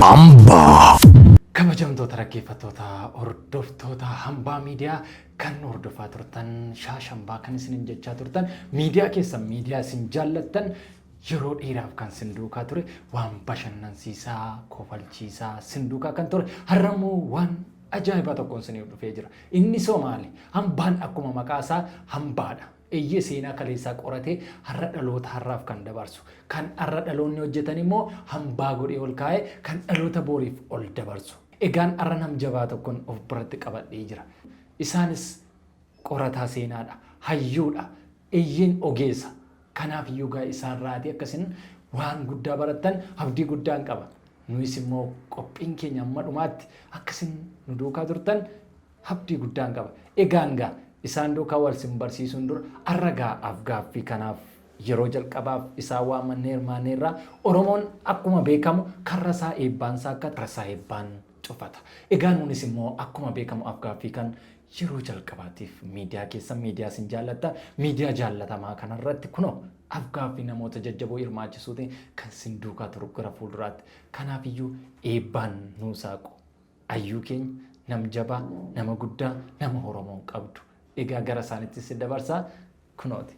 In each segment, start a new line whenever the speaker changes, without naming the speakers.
Hambaa.
Kabajamtoota dhaggeeffattoota hordoftoota Hambaa Miidiyaa kan hordofaa turtan Shaashambaa kan isinin jechaa turtan miidiyaa keessan miidiyaa isin jaallattan yeroo dheeraaf kan sin duukaa ture waan bashannansiisaa kofalchiisaa sin duukaa kan ture har'ammoo waan ajaa'ibaa tokkoon isiniif dhufee jira. Inni soo maali? Hambaan akkuma maqaa isaa hambaadha. Eeyyee seenaa kaleessaa qoratee har'a dhaloota har'aaf kan dabarsu. Kan har'a dhaloonni hojjetan immoo hambaa godhee ol kaa'ee kan dhaloota booriif ol dabarsu. Egaan har'a nam jabaa tokkon of biratti qabadhee jira. Isaanis qorataa seenaadha. Hayyuudha. Eeyyeen ogeessa. Kanaaf iyyuu gaa isaarraatii akkasin waan guddaa barattan abdii guddaan qaba. Nuyis immoo qophiin keenya amma dhumaatti akkasin nu duukaa turtan abdii guddaan qaba. Egaan gaa isaan duukaa wal sin barsiisuun dura har'a gaa afgaaffii kanaaf yeroo jalqabaaf isaan waamannee hirmaanneerraa Oromoon akkuma beekamu karra isaa eebbaan saakka karra isaa eebbaan cufata. Egaa nuunis immoo akkuma beekamu afgaaffii kan yeroo jalqabaatiif miidiyaa keessan miidiyaa isin jaallatta miidiyaa jaallatamaa kanarratti kunoo afgaaffii namoota jajjaboo hirmaachisuutiin kan sin duukaa turu gara fuulduraatti. Kanaafiyyuu eebbaan nuu saaqu. Ayyuu keenya nam jabaa nama guddaa nama Oromoon qabdu. Egaa gara isaanitti si dabarsaa kunooti.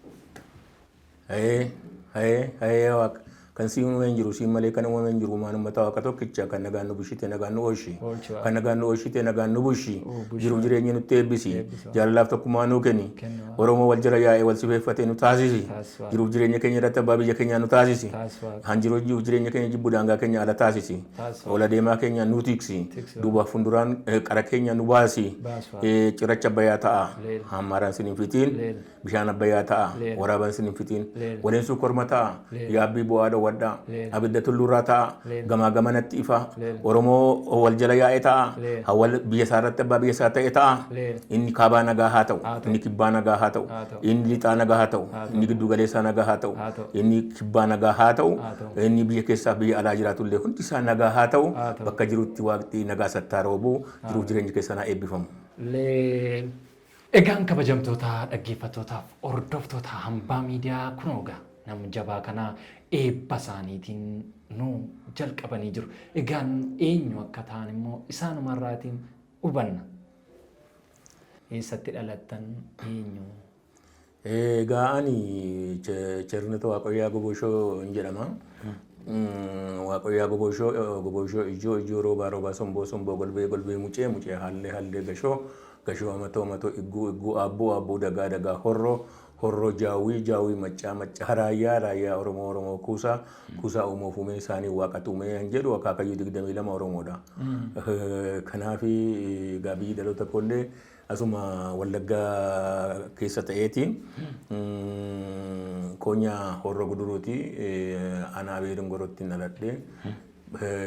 Hayee, hayee, hayee waaqa. Kan si uumame hin jiru, siin malee kan uumame hin jiru. Uumaan uummata waaqa tokkicha kan nagaan nu bushite nagaan nu oolchi.
Oolchi waaqa.
Kan nagaan nu oolchite nagaan nu bushi.
Oo, bushi
Jiruuf
waaqa.
jireenya nutti eebbisi.
Eebbisi waaqa.
Jaalalaaf tokkummaa nuu kenni.
Kenni waaqa.
Oromoo wal jala yaa'ee wal sifeeffatee nu taasisi.
Taasisi waaqa.
Jiruuf jireenya keenya irratti abbaa biyya keenyaa nu taasisi.
Taasisi waaqa.
Hanjiruu jiruuf jireenya keenya jibbu daangaa keenya ala taasisi.
Taasisi waaqa.
Ola deemaa keenya nu tiksi.
Tiksi waaqa.
Duubaaf fuulduraan qara keenya nu baasi.
Baasi waaqa.
Cirracha abbayyaa ta'a.
Leel.
Hammaaraan sin hin fixiin.
Leel.
Bishaan abbayyaa ta'a.
Leel.
Waraaban sin hin fixiin.
Leel.
Waliinsuu korma ta'a.
Leel.
Yaabbii bu'aa dhowwadhaa.
Leel.
Abidda tulluurraa ta'a.
Leel.
Gamaa gamanatti ifa.
Leel.
Oromoo wal jala yaa'e ta'a.
Leel.
Hawwal biyya isaa irratti abbaa biyya isaa ta'e ta'a.
Leel.
Inni kaabaa nagaa haa ta'u.
Haa ta'u.
Inni kibbaa nagaa haa ta'u.
Haa ta'u.
Inni lixaa nagaa haa ta'u.
Haa ta'u.
Inni giddu galeessaa nagaa haa ta'u.
Haa ta'u.
Inni kibbaa nagaa haa ta'u.
Haa ta'u.
Inni biyya keessaa biyya alaa jiraatu illee hundi isaa nagaa haa ta'u.
Haa ta'u.
Bakka jirutti waaqni nagaa sattaa roobuu jiruuf jireenyi keessan haa eebbifamu.
Leel. Egaan kabajamtoota dhaggeeffattootaaf hordoftoota Hambaa Miidiyaa kunoo egaa nam jabaa kana eebba isaaniitiin nu jalqabanii jiru. Egaan eenyu akka ta'an immoo isaanumarraatiin hubanna. Eessatti dhalattan eenyu?
Egaa ani Chernata Waaqayyaa Goboshoo hin jedhama. Waaqayyaa Goboshoo, Goboshoo ijoo, ijoo roobaa, roobaa somboo, somboo golbee, golbee mucee, mucee hallee, hallee gashoo, gashoo amatoo, amatoo igguu, igguu aabbuu, aabbuu dagaa, dagaa horroo, horroo jaawwii, jaawwii maccaa, maccaa raayyaa, raayyaa Oromoo, Oromoo kuusaa, kuusaa uumoo fuumee isaanii waaqatu uumee kan jedhu akaakayyuu 22 Oromoodha. Kanaaf egaa biyyi dhaloota koollee asuma Wallaggaa keessa ta'eeti. Koonyaa Horroo Guduruuti. Aanaa Abee Dongorootti dhaladhe.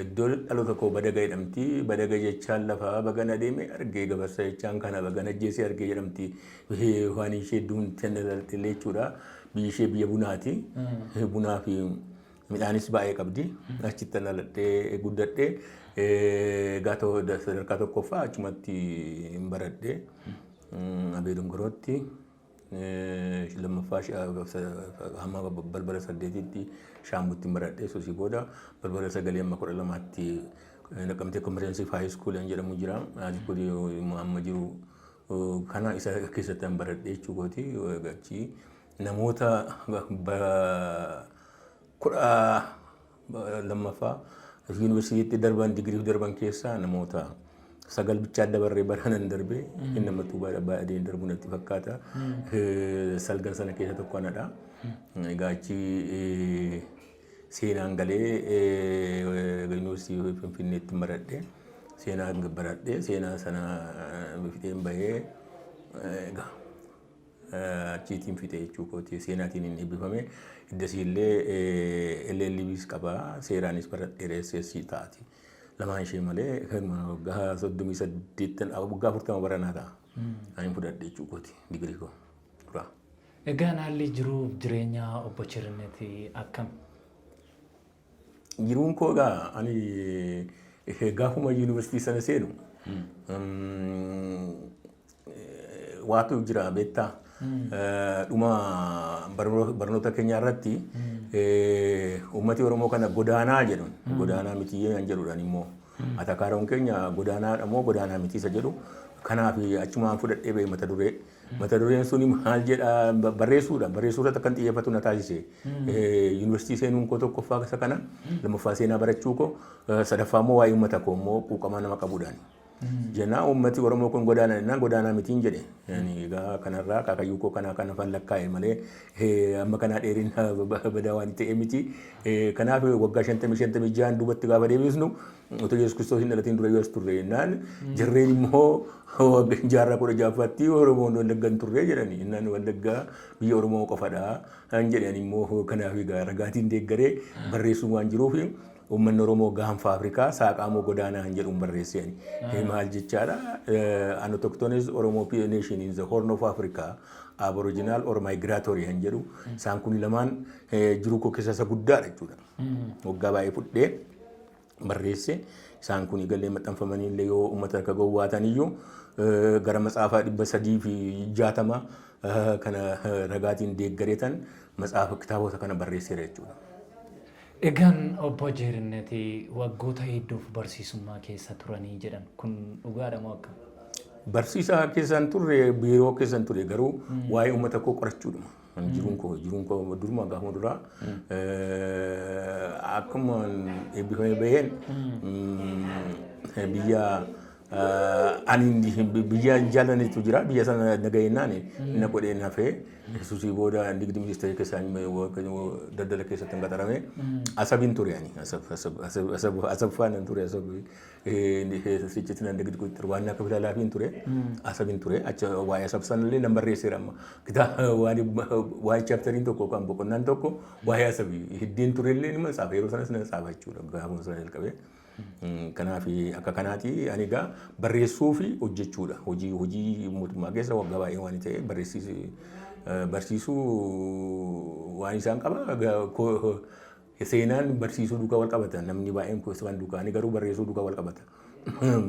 Iddoo dhaloota koo Badaga jedhamti. Badaga jechaan lafa bagana deeme argee gabarsa jechaan kana bagana ajjeesee argee jedhamti. Waan ishee duunti dhaladhe illee jechuudha. Biyyi ishee biyya bunaati. Bunaa fi midhaanis baay'ee qabdi. Achitti dhaladhee guddadhe. Egaa sadarkaa tokkoffaa achumatti hin baradhe. Abee Dongorootti. Lammaffaa hamma balbala 8tti Shaambutti hin baradhe. Sosii booda balbala 9 hamma 12tti Naqamtee Comprehensive High School jedhamu jira. High School amma jiru kana isa keessatti hin baradhe jechuu kooti. Achi namoota 12ffaa yuunivarsiitiitti darban digiriif darban keessaa namoota 9 bichaa dabarree baranan darbe inni namatti baay'ee darbu natti fakkaata. Salgan sana keessa tokko anadha. Egaa achi seenaan galee yuunivarsiitii Finfinneetti baradhe. Seenaan baradhe seenaa sana fixeen bahee egaa achiitiin fixe jechuu kooti seenaatiin hin eebbifame. Iddasii illee LLBs qaba seeraanis baradheera SSC taati. Lamaan ishee malee waggaa 38 waggaa 40 baranaa ta'a. Ani fudhadhe jechuu kooti digirii koo dura.
Egaan haalli jiruuf jireenya obbo Cherinet akkam?
Jiruun koo egaa ani gaafuma yuunivarsiitii sana seenu waatu jira beektaa. Dhuma barnoota keenya irratti Uummati Oromoo kana godaanaa jedhuun, godaanaa miti jedhuudhaan immoo atakaaroon keenya godaanaadha moo godaanaa miti isa jedhu, kanaaf achumaan fudhadhee ba'e mata duree. Mata dureen suni maal jedha? Barreessuudha. Barreessuu irratti akkan xiyyeeffatu na taasise. Yuunivarsiitii seenuun koo tokkoffaa isa kana, lammaffaa seenaa barachuu koo, sadaffaa immoo waa'ee uummata koo immoo quuqamaa nama qabuudhaan. Jennaa uummati Oromoo kun godaanaa jennaan godaanaa mitiin jedhe. Egaa kanarraa akaakayyuu koo kanaa kana lakkaa'e malee amma kanaa dheerina badaa waan ta'e miti. Kanaaf waggaa 56n duubatti gaafa deebisnu, otoo Yesuus Kiristoos hin dhalatiin dura yoo as turre jennaan, jarreen immoo jaarraa 16ffaatti Oromoon Wallaggaa hin turre jedhani. Jennaan Wallaggaa biyya Oromoo qofadha kan jedhan immoo, kanaaf egaa ragaatiin deeggaree barreessuun waan jiruuf, uummanni Oromoo gaanfa Afrikaa saaqaamoo godaanaa hin jedhuun barreesseen. Maal jechaadha? An autochthonous Oromo nation in the Horn of Africa, Aboriginal or migratory kan jedhu, isaan kun lamaan jiruu koo keessa isa guddaadha jechuudha. Waggaa baay'ee fudhee barreesse. Isaan kun galee maxxanfamanii illee yoo uummata akka gowwaatan iyyuu, gara matsaafaa 360 kana ragaatiin deeggareetan matsaafa kitaabota kana barreesseera jechuudha.
Egaan obbo Jeerinneti waggoota hedduuf barsiisummaa keessa turanii jedhan, kun dhugaadha moo akkam?
Barsiisaa keessan turre, biiroo keessan ture, garuu waa'ee uummata koo qorachuudhuma. Jiruun koo duruma gaafuma duraa akkuma eebbifamee baheen biyya ani biyya jaallannetu jira, biyya sana nagayennaan na godheen hafee, Yesuusii booda nigdi ministeera keessaa daldala keessatti hin qaxarame. Asabiin ture ani, Asab faana ture, Asab sichitti nan nigdi ቁጥጥር ዋና ክፍል ኃላፊን ture, Asabiin ture. Acha waa'ee Asab sanallee nan barreesseera. Amma kitaaba waa'ee chapteriin tokko kan boqonnaan tokko waa'ee Asabii hiddeen turellee ni matsaafa, yeroo sanas nan tsaafa jechuudha gaafuma sana jalqabee. Kanaaf akka kanaati, ani egaa barreessuu fi hojjechuudha. Hojii mootummaa keessa waggaa baay'ee waan ta'e, barsiisuu waan isaan qaba. Seenaan barsiisuu duukaa wal qabata. Namni baay'een waan duukaa, ani garuu barreessuu duukaa wal qabata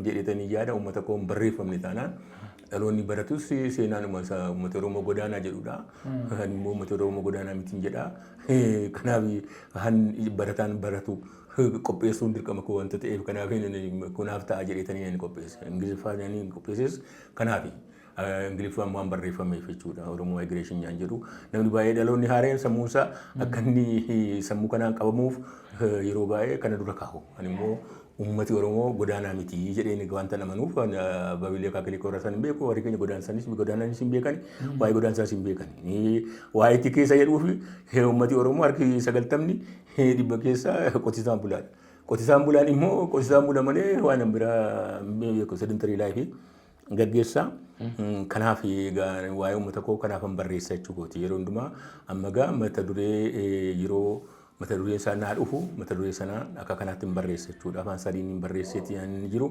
jedhetanii yaada. Uummata koo hin barreeffamne taanaan, dhaloonni baratus seenaan uummata Oromoo godaanaa jedhudha. Ani immoo uummata Oromoo godaanaa mitiin jedha. Kanaaf barataan baratu qopheessuun dirqama koo wanta ta'eef, kanaaf kunaaf ta'a jedhetanii ani qopheesse. Ingiliffaan ani qopheesses kanaaf Ingiliffaan waan barreeffameef jechuudha. Oromoo migration yaan jedhu namni baay'ee, dhaloonni haareen sammuusaa akka inni sammuu kanaan qabamuuf yeroo baay'ee kana dura kaa'u. Ani immoo uummati Oromoo godaanaa miti jedheen wanta amanuuf, babilee akaakilii korra san hin beeku, warri keenya godaansanis godaananis hin beekan, waa'ee godaansaas hin beekan. Waa'ee itti keessa jedhuuf, uummati Oromoo harki 90 100 keessa qotisaan bulaadha. Qotisaan bulaan immoo qotisaan bula malee waan biraa beeku, sedentary life gaggeessaa. Kanaaf waa'ee uummata koo kanaafan barreessa jechuu kooti yeroo hundumaa. Amma egaa mata duree, yeroo mata dureen isaa naa dhufu, mata duree sana akka kanaatti hin barreessa jechuudha. Afaan sadiin hin barreesseeti inni jiru.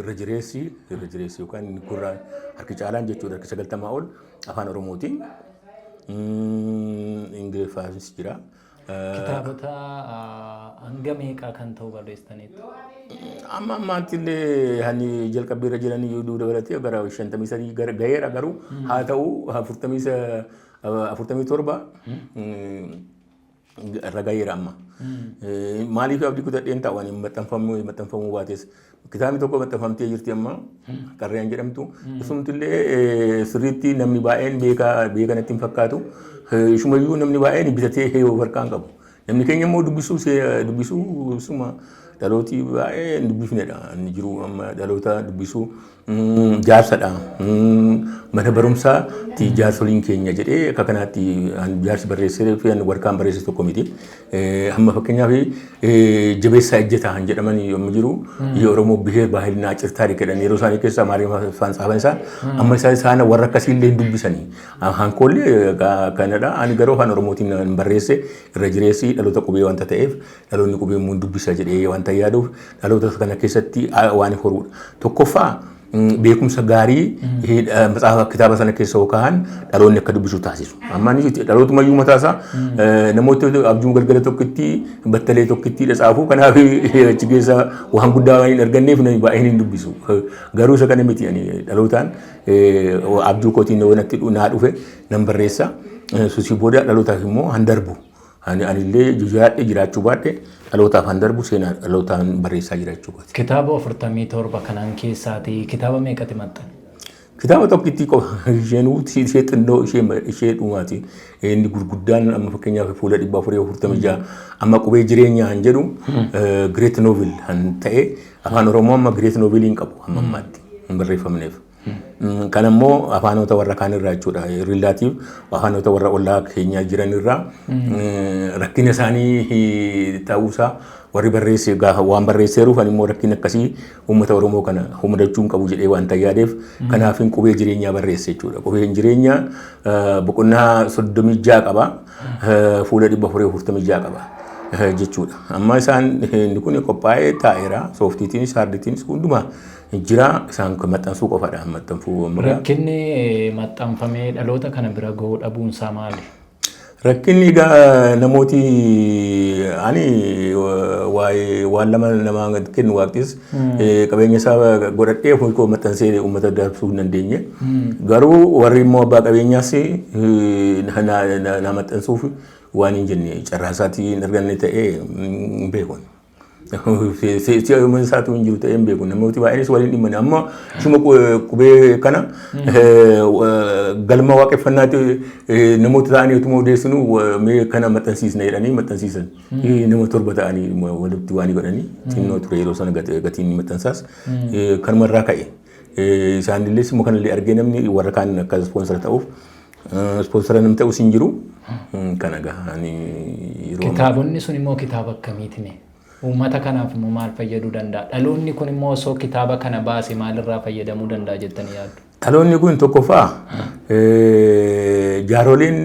Irra jireessi yookaan inni gurraan harki caalaan jechuudha, harki 90 ol afaan Oromootiin. Ingiliffaanis jira.
Kitaabota hanga meeqaa kan ta'u barreessitaniitu?
Amma ammaatti illee hani jalqabbii irra jiran iyyuu dabalatee gara 53 gaheera, garuu haa ta'u 47 irra gaheera amma. Maaliif abdii kutadheen ta'u, ani maxxanfamuu baates kitaabni tokko maxxanfamtee jirti amma, Qarreen jedhamtu. Isumti illee sirriitti namni baay'een beekaa beekan itti hin fakkaatu. Ishumayyuu namni baay'een bitatee harkaan qabu. Namni keenya immoo dubbisuu suma dhalooti baay'ee hin dubbifnedha. Inni jiru amma dhaloota dubbisuu jaarsadha. Mana barumsaatti jaarsoliin keenya jedhee akka kanaatti jaarsi barreessee fi warqaan barreesse tokko miti. Amma fakkeenyaaf Jabeessaa Ejjetaa kan jedhaman yommuu jiru, የኦሮሞ ብሔር ባህልና አጭር ታሪክ jedhan, yeroo isaanii keessa Amaariffaan tsaafan isaan amma isaan warra akkasii illee hin dubbisanii. Hankoollee kanadha. Ani garuu afaan Oromootiin nan barreesse. Irra jireessi dhaloota qubee wanta ta'eef, dhaloonni qubee immoo dubbisa jedhee wanta yaaduuf, dhaloota kana keessatti waan horuudha. Tokkoffaa, beekumsa gaarii matsaafa kitaaba sana keessa yoo ka'an dhaloonni akka dubbisu taasisu. Amma inni dhalootumayyuu mataasaa namoota abjuu galgala tokkotti battalee tokkotti dhasaafu, kanaaf achi keessa waan guddaa waan hin arganneef namni baay'een hin dubbisu. Garuu isa kana miti, ani dhalootaan abjuu kootiin natti naa dhufe nan barreessa. Susii booda dhalootaaf immoo han darbu. Anillee jiraadhe jiraachuu baadhe dhalootaaf han darbu seenaa dhalootaan barreessaa jiraachuu baate.
Kitaaba 47 kanaan keessaatii kitaaba meeqati maxxane?
Kitaaba tokkittii qofa, isheen ishee xinnoo, ishee dhumaati. Inni gurguddaan amma fakkeenyaaf fuula 446 amma qubee jireenyaa han jedhu great novel han ta'e. Afaan Oromoo amma great novel hin qabu hamma ammaatti hin barreeffamneef. Kan ammoo afaanota warra kaan irraa jechuudha. Relative afaanota warra ollaa keenyaa jiran irraa rakkina isaanii ta'uusaa warri barreesse gaafa waan barreesseeruuf, ani immoo rakkina akkasii uummata Oromoo kana mudachuu hin qabu jedhee waan yaadeef kanaaf qubee jireenyaa barreesse jechuudha. Qubeen jireenyaa boqonnaa 36 qaba. Fuula 446 qaba jechuudha. Amma isaan inni kun qophaa'ee taa'eera. Sooftiitiinis haardiitiinis hundumaa jira, isaan maxxansuu qofadha. Maxxanfuu.
Rakkinni maxxanfamee dhaloota kana bira gahuu dhabuunsaa maali?
Rakkinni egaa namooti ani waa'ee waan lama namaa kennu waaqtis qabeenya isaa godhadhee ofii koo maxxansee uummata dabarsuu hin dandeenye. Garuu warri immoo abbaa qabeenyaas na maxxansuuf waan hin jenne carraa isaatii hin arganne ta'ee hin beeku. Si'uma isaatu hin jiru ta'ee hin beeku. Namooti baay'eenis waliin dhimman. Amma ishuma qubee kana galma waaqeffannaatti namoota ta'anii utuma odeessinu mee kana maxxansiisna jedhanii maxxansiisan. Nama torba ta'anii walitti waan godhanii xinnoo ture yeroo sana gatiin maxxansaas kanuma irraa ka'e. Isaanillee immoo kanallee argee namni warra kaan akka ispoonsara ta'uuf ispoonsara namni ta'us hin jiru. Kana gahaa
yeroo. Kitaabonni sun immoo kitaaba akkamiiti mee? Uummata kanaaf immoo maal fayyaduu danda'a? Dhaloonni kun immoo osoo kitaaba kana baase maalirraa fayyadamuu danda'a jettanii yaaddu?
Dhaloonni kun tokkoffaa jaaroliin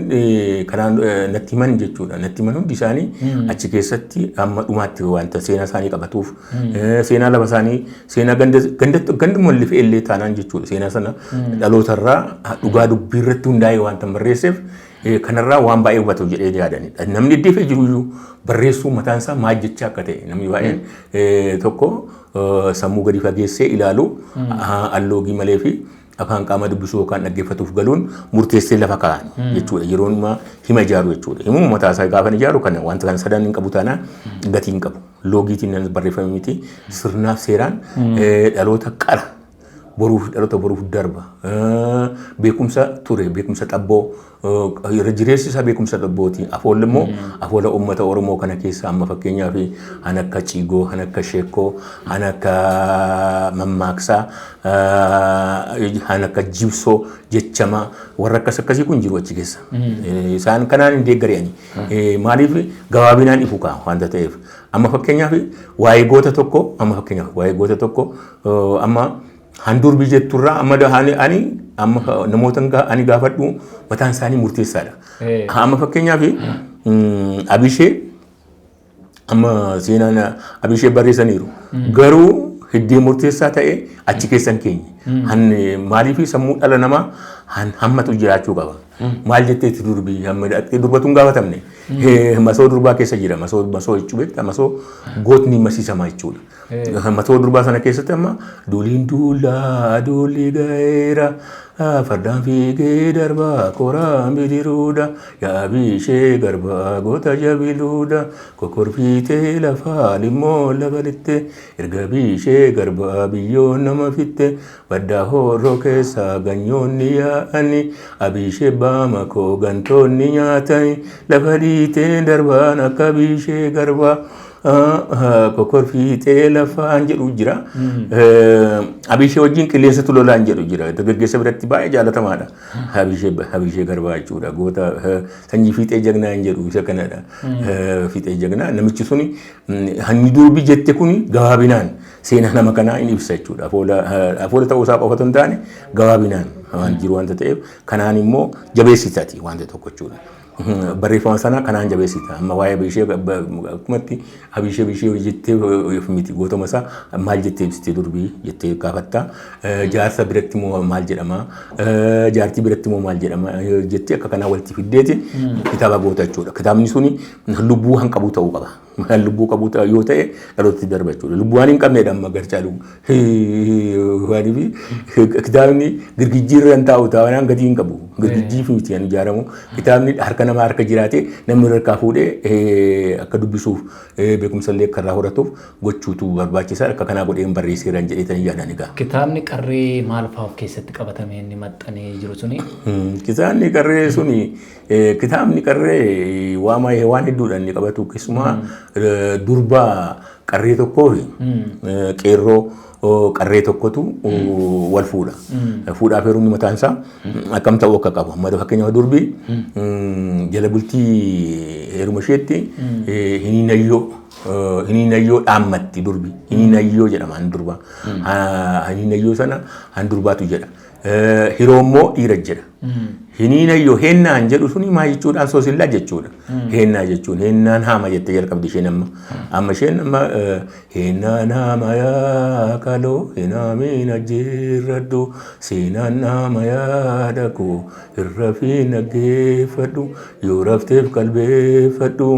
kanaan natti himan jechuudha. Natti himan hundi isaanii achi keessatti amma dhumaatti wanta seenaa isaanii qabatuuf, seenaa lafa isaanii, seenaa ganduma illee illee taanaan jechuudha. Seenaa sana dhalootarraa dhugaa dubbii irratti hundaa'ee wanta barreesseef kanarraa waan baay'ee hubatu jedhee yaadanidha. Namni iddoo jiru iyyuu barreessuu mataan isaa maal jechaa akka ta'e namni baay'een tokko sammuu gadi fageessee ilaalu alloogii malee fi afaan qaama dubbisuu yookaan dhaggeeffatuuf galuun murteessee lafa kaa'an jechuudha. Yeroo amma hima ijaaru jechuudha. Himuma mataa isaa gaafa ijaaru kana wanta kana sadan hin qabu taanaan gatii hin qabu. Loogiitiin barreeffame miti, sirnaaf seeraan dhaloota qara boruuf dhaloota boruuf darba. Beekumsa ture, beekumsa xabboo, irra jireessi isaa beekumsa xabbooti. Afoolli immoo afoola uummata Oromoo kana keessa amma fakkeenyaaf han akka ciigoo, han akka sheekoo, han akka mammaaksaa, han akka jibsoo, jechamaa warra akkas akkasii kun jiru achi keessa. Isaan kanaan hin deeggarani. Maaliif gabaabinaan ifu ka'a wanta ta'eef. Amma fakkeenyaaf waa'ee goota tokko, amma fakkeenyaaf waa'ee goota tokko, amma handurbii jetturraa amma ani amma namoota ani gaafadhu mataan isaanii murteessaadha. Amma fakkeenyaaf Abishee, amma seenaan Abishee barreessaniiru. Garuu hiddee murteessaa ta'e achi keessa hin keenye. Maaliif sammuu dhala namaa hammatu jiraachuu qaba. Maal jetteetti durbii hamma durbatu hin gaafatamne. Masoo durbaa keessa jira. Masoo masoo jechuu beektaa, masoo gootni masiisamaa jechuudha. Masoo durbaa sana keessatti amma duuliin duulaa duulli ga'eera, fardaan fiigee darbaa koraan bidiruudha, yaa Abishee garbaa goota jabiluudha, kokorfiitee lafaa limmoo labalitte, erga Bishee garbaa biyyoon nama fitte, baddaa horroo keessaa ganyoonni yaa'ani, Abishee baama koo gantoonni nyaatani, lafa dhiitee darbaan akka Bishee garbaa kokorfiitee lafaan jedhu jira. Abishee wajjin qilleensatu lolaan jedhu jira. Dargaggeessa biratti baay'ee jaalatamaadha. Abishee garbaa jechuudha. Goota sanyii fiixee jagnaa hin jedhu isa kanadha. Fiixee jagnaa namichi suni hanni durbi jette kuni gabaabinaan seenaa nama kanaa hin ibsa jechuudha. Afoola ta'uu isaa qofa otoo hin taane gabaabinaan waan jiru wanta ta'eef kanaan immoo jabeessitaati wanta tokko jechuudha. Barreeffama sana kanaan jabeessita. Amma waa'ee Abishee akkumatti Abishee Abishee jettee miti, gootoma isaa maal jettee ibsitee durbii jettee gaafatta. Jaarsa biratti immoo maal jedhama? Jaartii biratti immoo maal jedhama? Jettee akka kanaa walitti fiddeeti kitaaba goota jechuudha. Kitaabni suni lubbuu han qabu ta'uu qaba. Lubbuu qabu yoo ta'e dhalootatti darba jechuudha. Lubbuu waan hin qabnedha amma garcaalu. Waaniif kitaabni girgijjiirra hin taa'u taa'anaan gatii hin qabu. Girgijjiif miti kan ijaaramu. Kitaabni harka namaa harka jiraate namni harkaa fuudhee akka dubbisuuf, beekumsa illee akka irraa horatuuf gochuutu barbaachisaa. Akka kanaa godheen barreesseeran jedheetanii yaadan egaa.
Kitaabni qarree maal fa'aa of keessatti qabatamee inni maxxanee jiru suni?
Kitaabni qarree suni, kitaabni qarree waan hedduudha inni qabatu. Keessumaa durba qarree tokkoo fi qeerroo qarree tokkotu wal fuudha. Fuudhaaf heerumni mataan isaa akkam ta'uu akka qabu. Amma fakkeenyaaf durbi jala bultii heeruma isheetti hiniinayyoo dhaammatti durbi. Hiniinayyoo jedhama han durba. Hiniinayyoo sana han durbaatu jedha. Hiroo immoo dhiira jedha. Hiniinayyoo heennaan jedhu suni maal jechuudhaan? Soosillaa jechuudha. Heennaa jechuun heennaan haama jettee jalqabdi isheen amma. Amma isheen amma heennaan haama yaa kaloo hinaamiin ajjeerradhu, seenaan haama yaada koo irra fi naggeeffadhu, yoo rafteef qalbeeffadhu.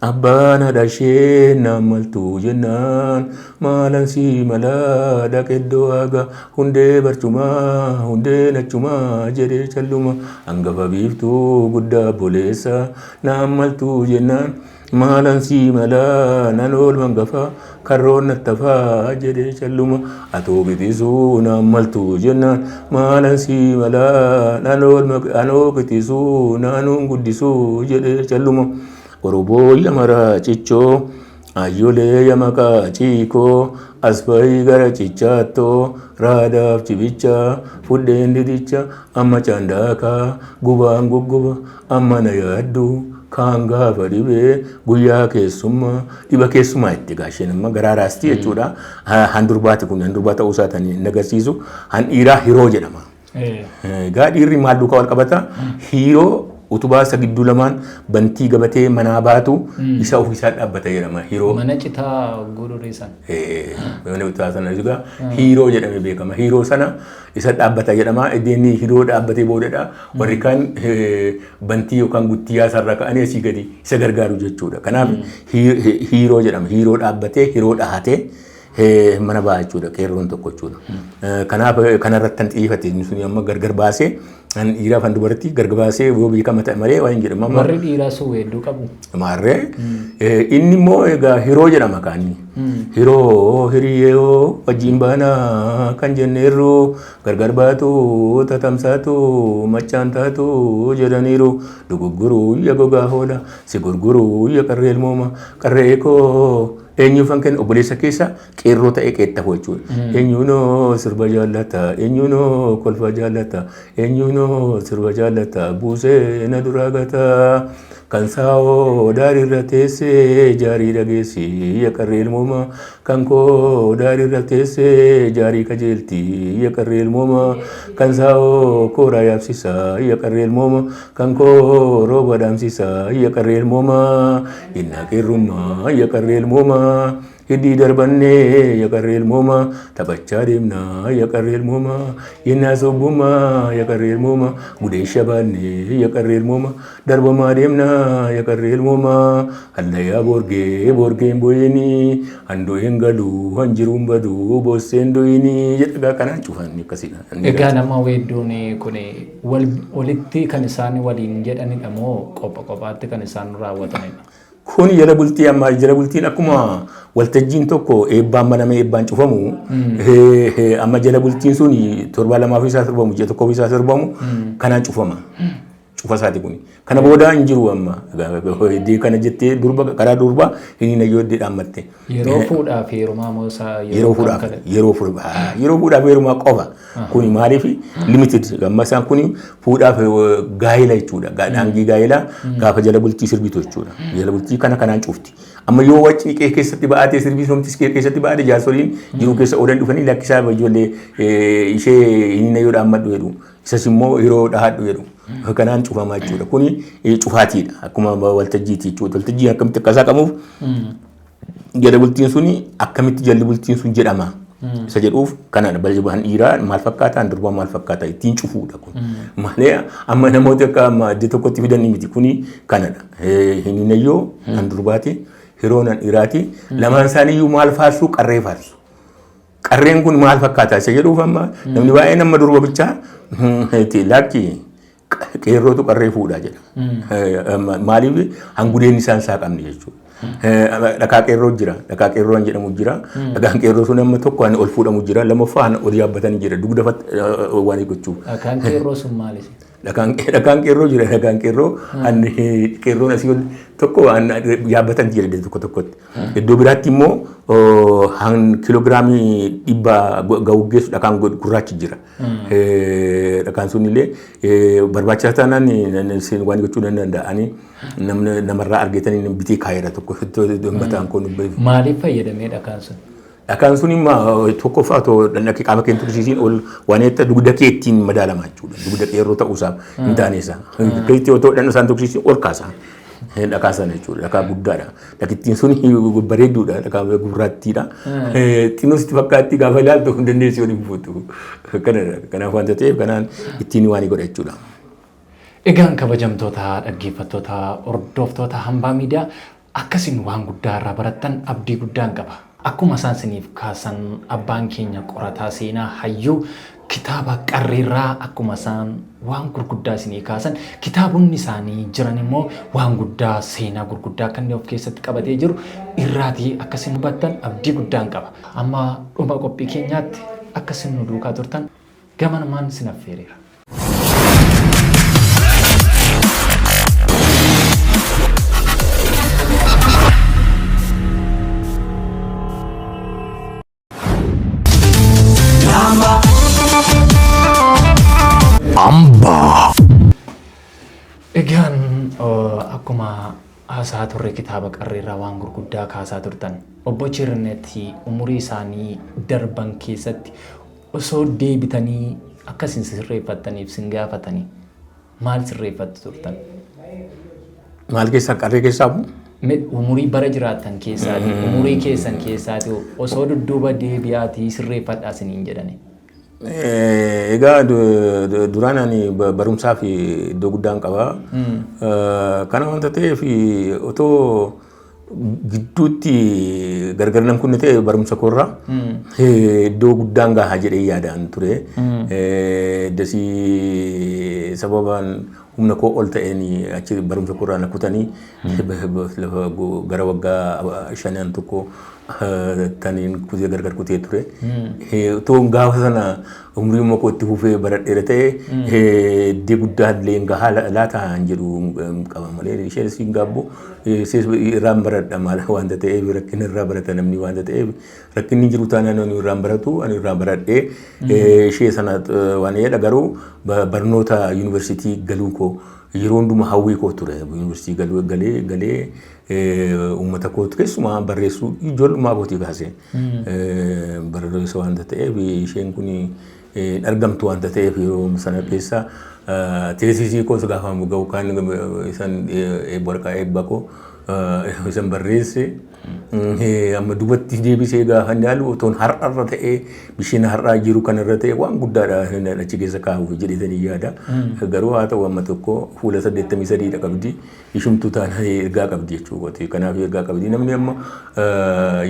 Abbaan haadha ishee maltuu jennaan maalan si malaa dhaqeddoo haga hundee barcumaa hundee nachumaa jedhee calluma, hangafa biiftuu guddaa boleessa naan maltuu jennaan maalan si malaa nan oolma hangafa karroon nattafaa jedhee calluma, atoo qixisuu naan maltuu jennaan maalan si malaa nan oolma anoo qixisuu naanuun guddisuu jedhee calluma. Oromoo yamara cichoo ayyolee yamaqaa ciikoo asfayii gara cichaattoo raadaaf cibicha fudheen didicha amma caandaakaa gubaan gugguba amma na yaaddu kaan gaafa dhibee guyyaa keessummaa dhiba keessumaa itti gaasheen amma garaa raastii jechuudha. Handurbaati kun handurbaa ta'uu isaa kan inni agarsiisu. Han dhiiraa hiroo jedhama. Egaa dhiirri maal duukaa wal qabata? Hiiroo utubaa isa gidduu lamaan bantii gabatee manaa baatu isa ofiisaa dhaabbata jedhama. Hiroo.
Mana citaa godhuree sana.
Mana citaa sana egaa hiiroo jedhamee beekama. Hiiroo sana isa dhaabbata jedhama. Iddeen hiiroo dhaabbatee boodadha. Warri kaan bantii yookaan guttiyyaa isaarraa ka'anii asii gadi isa gargaaru jechuudha. Kanaaf hiiroo jedhama. Hiiroo dhaabbatee hiroo dhahatee mana ba'a jechuudha, qeerroon tokko jechuudha. Kanaaf kanarratti kan xiyyeeffate inni sun amma gargar baasee kan dhiiraa kan dubartii gargar baasee yoo beekama ta'e malee waan hin jedhamu.
Warri dhiiraa sun weedduu qabu.
Maarree, inni immoo egaa hiroo jedhama kaanni. Hiroo hiriyyoo wajjin baanaa kan jenneerru gargar baatu tatamsaatu machaan taatu jedhaniiru, dogoggoruu ya gogaa hoola si gurguruu ya qarree ilmooma qarree koo eenyuufan kenna, obboleessa keessa qeerroo ta'ee qeettafu jechuudha. Eenyuunoo sirba jaallata, eenyuunoo kolfa jaallata, eenyuunoo sirba jaallata buusee na duraa gata. Kan saawoo daariirra teessee jaarii dhageessi ya qarree ilmooma, kan koo daariirra teessee jaarii kajeelti ya qarree ilmooma, kan saawoo kooraa yaabsisa ya qarree ilmooma, kan koo rooba dhaamsisa ya qarree ilmooma, innaa qeerrummaa ya qarree ilmooma. Hiddii darbannee ya qarree ilmooma taphachaa deemnaa ya qarree ilmooma, yennaa sobbummaa ya qarree ilmooma gudeesha baannee ya qarree ilmooma darbamaa deemnaa ya qarree ilmooma, hallayyaa boorgee boorgeen bo'eenii handu'een galuu hanjiruun baduu boosseen du'inii jedha. Kanaan cufan akkasidha.
Egaa nama weedduun kun walitti kan isaan waliin jedhanidha moo qopha qophaatti kan isaan raawwatanidha?
Kun jala bultii, amma jala bultiin akkuma waltajjiin tokko eebbaan banamee eebbaan cufamu, amma jala bultiin sun torba lamaaf isaa sirbamu, ji'a tokkoof isaa sirbamu kanaan cufama. Cufa isaati kuni. Kana booda hin jiru amma. Iddoo kana jettee durba karaa durbaa hin yoo iddoo dhaammatte.
Yeroo fuudhaa fi heerumaa moo isaa?
Yeroo fuudhaaf, yeroo fuudhaaf heerumaa qofa. Kuni maaliif limited amma isaan kuni fuudhaaf gaa'ela jechuudha. Daangii gaa'elaa gaafa jala bultii sirbitu jechuudha. Jala bultii kana kanaan cufti. Amma yoo wacni qe'ee keessatti ba'aatee sirbii somtis qe'ee keessatti ba'aate, jaarsoliin jiruu keessa oolan dhufanii lakkisaa ijoollee ishee hin yoo dhaammadhu jedhu. Isas immoo yeroo dhahadhu jedhu. Kanaan cufamaa jechuudha. Kuni cufaatiidha. Akkuma waltajjiiti jechuudha. Waltajjii akkamitti akka isaa qabuuf jala bultiin suni akkamitti jalli bultiin sun jedhama isa jedhuuf kanadha. Bal'aan dhiiraa maal fakkaata, durbaa maal fakkaata ittiin cufuudha kun. Malee amma namoota akka amma iddoo tokkotti fidan miti, kuni kanadha. Hininayyoo kan durbaati, hiroon kan dhiiraati. Lamaan isaaniiyyuu maal faarsu? Qarree faarsu. Qarreen kun maal fakkaata isa jedhuuf amma namni baay'een amma durba bichaa lakki. Qeerrootu qarree fuudhaa jedha. Maaliif hangudeen isaan saaqamne jechuudha. Dhakaa qeerroo jira. Dhakaa qeerroo jedhamu jira. Dhakaan qeerroo sun amma tokko ol fuudhamu jira. Lammaffaa ol yaabbatanii jira. Dugda waan gochuuf.
Dhakaan qeerroo sun maali?
Dhakaan qeerroo jira. Dhakaan qeerroo qeerroon asii ol tokko yaabbatan jira iddoo tokko tokkotti. Iddoo biraatti immoo kiloogiraamii 100 ga'u geessu dhakaan gurraachi jira. Dhakaan sun illee barbaachisaa taanaan waan gochuu nan danda'anii namarraa argatanii bitee kaa'eera tokko mataan koo.
Maaliif fayyadamee dhakaan sun?
Dhakaan sun immoo tokkoffaa otoo dhaqee qaama kee tursiisiin ol waan eetta dugda kee ittiin madaalama jechuudha. Dugda qeerroo ta'uusaa hin taane isaa. Keetti otoo dhaqna isaan tursiisiin ol kaasa. Dhakaa sana jechuudha. Dhakaa guddaadha. Dhakittiin sun bareedduudha. Dhakaa gurraattiidha. Xinnoo sitti fakkaatti gaafa ilaaltu hin dandeessu yoo hin fuutu. Kanaaf waanta ta'eef kanaan ittiin waan godha jechuudha.
Egaan kabajamtoota dhaggeeffattoota hordoftoota Hambaa Miidiyaa, akkasiin waan guddaa irraa barattan abdii guddaan qaba. Akkuma isaan isiniif kaasan, abbaan keenya qorataa seenaa hayyuu kitaaba qarreerraa akkuma isaan waan gurguddaa isinii kaasan, kitaabonni isaanii jiran immoo waan guddaa, seenaa gurguddaa kan of keessatti qabatee jiru irraatii akkasiin hubattan abdii guddaan qaba. Amma dhuma qophii keenyaatti akkasin nu duukaa turtan gamanumaan sin affeereera.
Ambaa.
Egaan akkuma haasaa turre kitaaba qarreerraa waan gurguddaa kaasaa turtan. Obbo Cherinet umurii isaanii darban keessatti osoo deebitanii akkasin sirreeffattaniif sin gaafatanii maal sirreeffattu turtan?
Maal keessaa, qarree keessaa moo?
Umurii bara jiraattan keessaati, umurii keessan keessaati osoo dudduuba deebi'aatii sirreeffadhaa isiniin jedhani.
Egaa duraan ani barumsaaf iddoo guddaan qaba. Kana wanta ta'eef otoo gidduutti gargar nan kunne ta'e barumsa koorraa iddoo guddaan gahaa jedhee yaadaan ture. Dasii sababaan humna koo ol ta'een achi barumsa koorraa na kutanii lafa gara waggaa shanan tokko taniin kutee gargar kutee ture. Otoo gaafa sana umurii koo itti fufee baradheera ta'e iddoo guddaa illee gahaa laata hin jedhu qaba malee isheen siin gaabbu irraan baradha maal waanta ta'eef, rakkina irraa barata namni waanta ta'eef, rakkinni jiru taanaan ani irraan baratu, ani irraan baradhee ishee sana waan jedha. Garuu barnoota yuunivarsiitii galuu koo yeroo hundumaa hawwii koo ture. Yuunivarsiitii galuu galee galee uummata koo keessumaa barreessuu ijoollummaa kootii kaasee barreessa waanta ta'eef, isheen kun argamtu waanta ta'eef, yeroo sana keessa teessisii koos gaafa ga'u kan isan waraqaa eebba koo isan barreesse amma duubatti deebisee gaafa ilaalu, otoon har'arra ta'ee bisheen har'aa jiru kanarra ta'e waan guddaadha achi keessa kaa'uuf jedhetanii yaada. Garuu haa ta'u, amma tokko fuula 83dha qabdi. Ishumtuu taana ergaa qabdi jechuudha. Kanaaf ergaa qabdi. Namni amma